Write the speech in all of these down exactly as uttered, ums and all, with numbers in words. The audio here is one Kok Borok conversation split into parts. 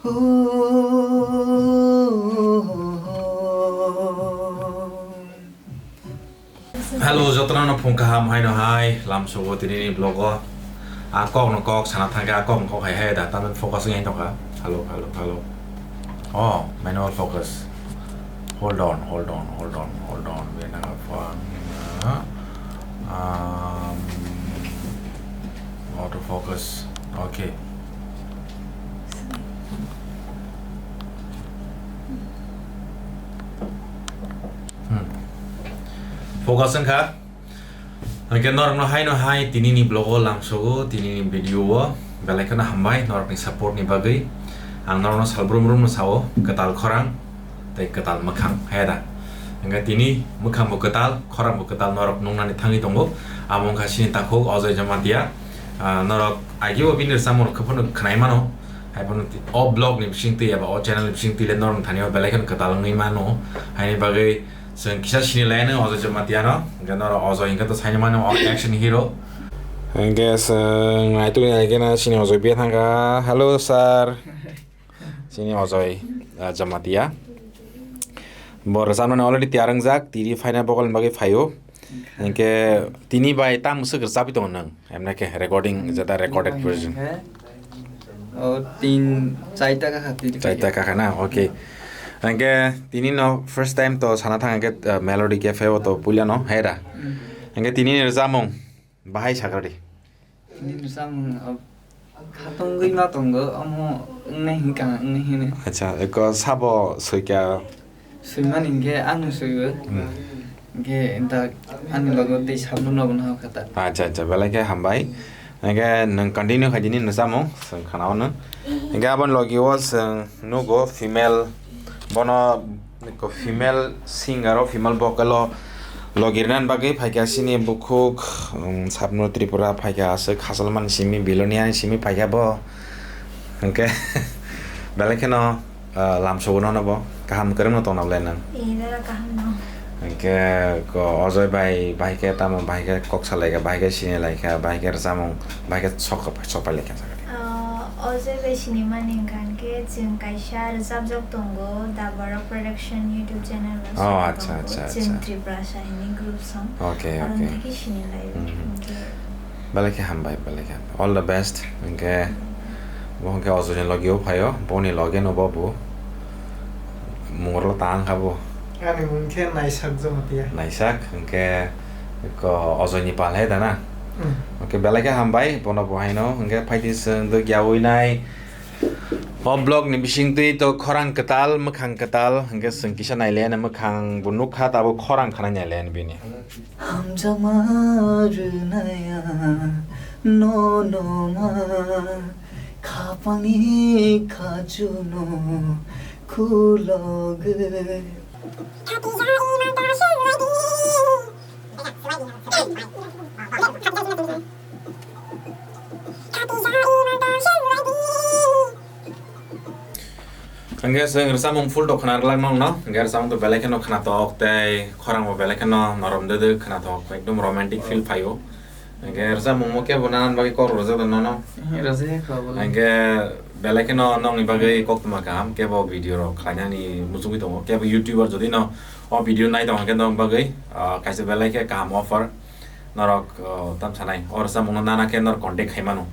Hello, jotono no phung kaham haino hai, lamsogo tinini vlog o. A kok no kok sana thangkha, a kok no kok hai hai da, tamni focus wngwi thangkha. Hello, hello, hello. Oh, manual focus. Hold on, hold on, hold on, hold on. Wait, hang on. Um, autofocus. Okay. Hmm. Focus wngkha. Hwnkhe norokno haino hai tinini vlog o lamsogo, tinini video o belai kheno hambai norokni support ni bagwi. Ang norokno salbrum brum no sao, kwtal khorang tei kwtal mwkhang, he da? Hwnkhe tini mwkhang bo kwtal, khorang bo kwtal norok nuknani thangwi tongo. Amo wngkha chini takhuk Ajoy Jamatia. Ah, norok ageo bini rwchapmung rok phano khwnai mano. Hai phano ti-, o vlog ni bising twi eba o channel ni bising twi le norok thani o belai kheno kwtal wngwi mano. Haini bagwi chwng kisa sini lai no Ajoy Jamatia no. Hwnkhe norok Ajoy hwnkhe to saini mano o action hero. Hwnkhe chwng naituk nai khe na chini Ajoy bia thangkha. Hello sir. Chini Ajoy, ah, Jamatia. Bo rwchapnani already tiyar wngjak, tini phaina vocal ni bagwi phaio. Hwnkhe tini bai tamo swk rwchapwi tongo nwng? Emne khe recording, jeta recorded version. O tin, chaita kakha tini. Chaita kakha na, okay. Hwnkhe tini no first time to sana thang hwnkhe, uh, Melody Cafe o to puila no, he da? Mm. Hwnkhe tini ni rwchapmung bahai sakra di. Tini rwchapmung, uh, khatungwi ma tongo, omo wngnai hinkha, wngnai hino. Acha, eko sabo soikha? Swimani hinkhe ano swigo. Hmm. Hinkhe da ani logo tei sabno nobo no kha ta. Acha, acha, belai khe hambai. Hinkhe nwng continue khai dini nwng samung, chwng khana-o nwng. Hinkhe aboni logi-o chwng nugo female, bono female singer o, female vocal o logi rwna bagwi phaikha chini bukhuk, um, Sapno Tripura phaikha aswk Hasalmani simi, Bilonia ni simi phaikha bo. Hinkhe belai kheno Ah, lamsogo nono bo. Kaham kwrwngno tongna belai nwng? Eh, dada kaham no. Hinkhe ko Ajoy bai, bai khe tamo, bai khe kok salaikha, bai khe sinilaikha, bai khe rwchapmung, bai khe sok, sok pailaikha. Ah, Ajoy bai sinimani hwnkha hinkhe chwng kaisa rwchapjak tongo, The Borok Production YouTube channel o. Oh, acha, acha, acha. Chwng Tripura sa hini group song. Okay, okay. Aro thiki sinilai. Hmm. Hinkhe Belai khe hambai, belai khe hambai. All the best. Hinkhe bo hinkhe Ajoy ni logi o phaio, boni loge no bo bo. Mungro ta wngkha bo. Ani mung khe Naisak Jamatia. Naisak, hinkhe ko Ajoy ni pal hai da na? Hmm. Hinkhe belai khe hambai, bono bo haino, hinkhe phaidi chwng dwgya wi nai. O vlog ni bisingtwi to khorang kwtal, mwkhang kwtal, hinkhe chwng kisa nailaiya na mwkhang bo nukha, tabuk khorang khana nailaiya bini. Hamjakma rwnaya nono ma, khapangni khachuno khulogwi. Hingke chwng rwchapmung full to khwna rwlak nokno, hingke rwchapmung to belai kheno khwnatok tei khorang bo belai kheno norom dede khwnatok, ekdom romantic feel phaio. Hingke rwchapmung mo kebo nanan bagwi kok rwjak da nono? Rwjak ya kha bo. Hingke belai kheno nokni bagwi koktwma kaham, kebo video rok khlainani muchungwi tongo, kebo YouTuber jodi no o video nai tongo hingke nok bagwi, ah, kaisa belai khe kaham offer. Norok, oh, tam sanai, o rwchapmungno nana khe norok contact khai mano.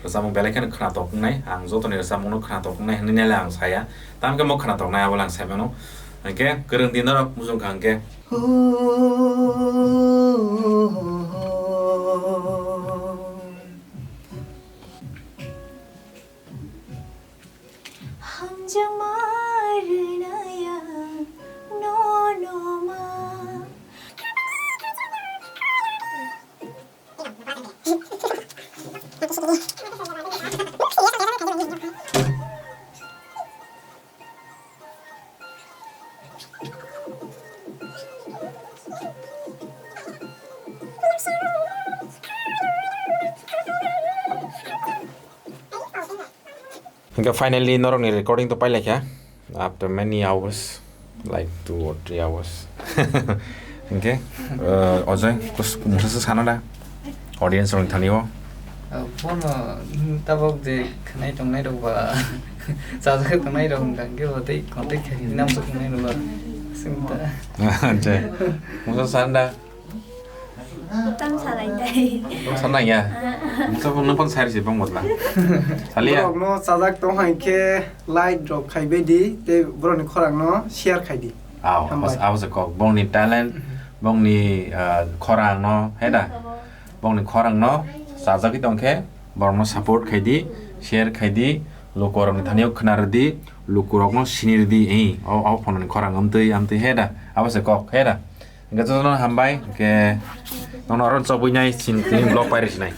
Rwchapmung belai kheno khwnatok wngnai, ang jotoni rwchapmungno khwnatok wngnai hwnwi nai le ang saya. Tamo khe mo khwnatok nai abo le ang sai mano. Hwnkhe kwrwng di norok muchung kha hwnkhe. Hamjakma rwnaya nono ma. Hingke finally norokni recording to pailai kha after many hours, like two or three hours. Hingke, uh, Ajoy, kus-, mungsa se sana da audience rok thani o. Uh, bono, mm, tabok je khnai tongnai rok ba. Chajak tongnai rok wngkha, hwnkhe bo tei contact khai nam sok tongnai rok. Sing ta. Acha. Musa sanda. Tam salai tai. Musa nang ya. Musa pun nang pun sai si bang botla. Salia. Borok no chajak tong hai khe like rok khai be di, tei borok ni khorang no share khai di. Aw, Hambai. Abos, abos kok. Bongni talent, Mhm. bongni, ah, khorang no, heda. Bongni khorang no, chajak tong khe, borok no support khai di, share khai di, luku rok ni thani o khna rw di, luku rok no sini rw di, eh, o, o phone ni khorang amtwi, amtwi heda. Abos kok, heda. Hingke jotono hambai, hingke nono oro chobwi nai sin tini vlog pairi sinai.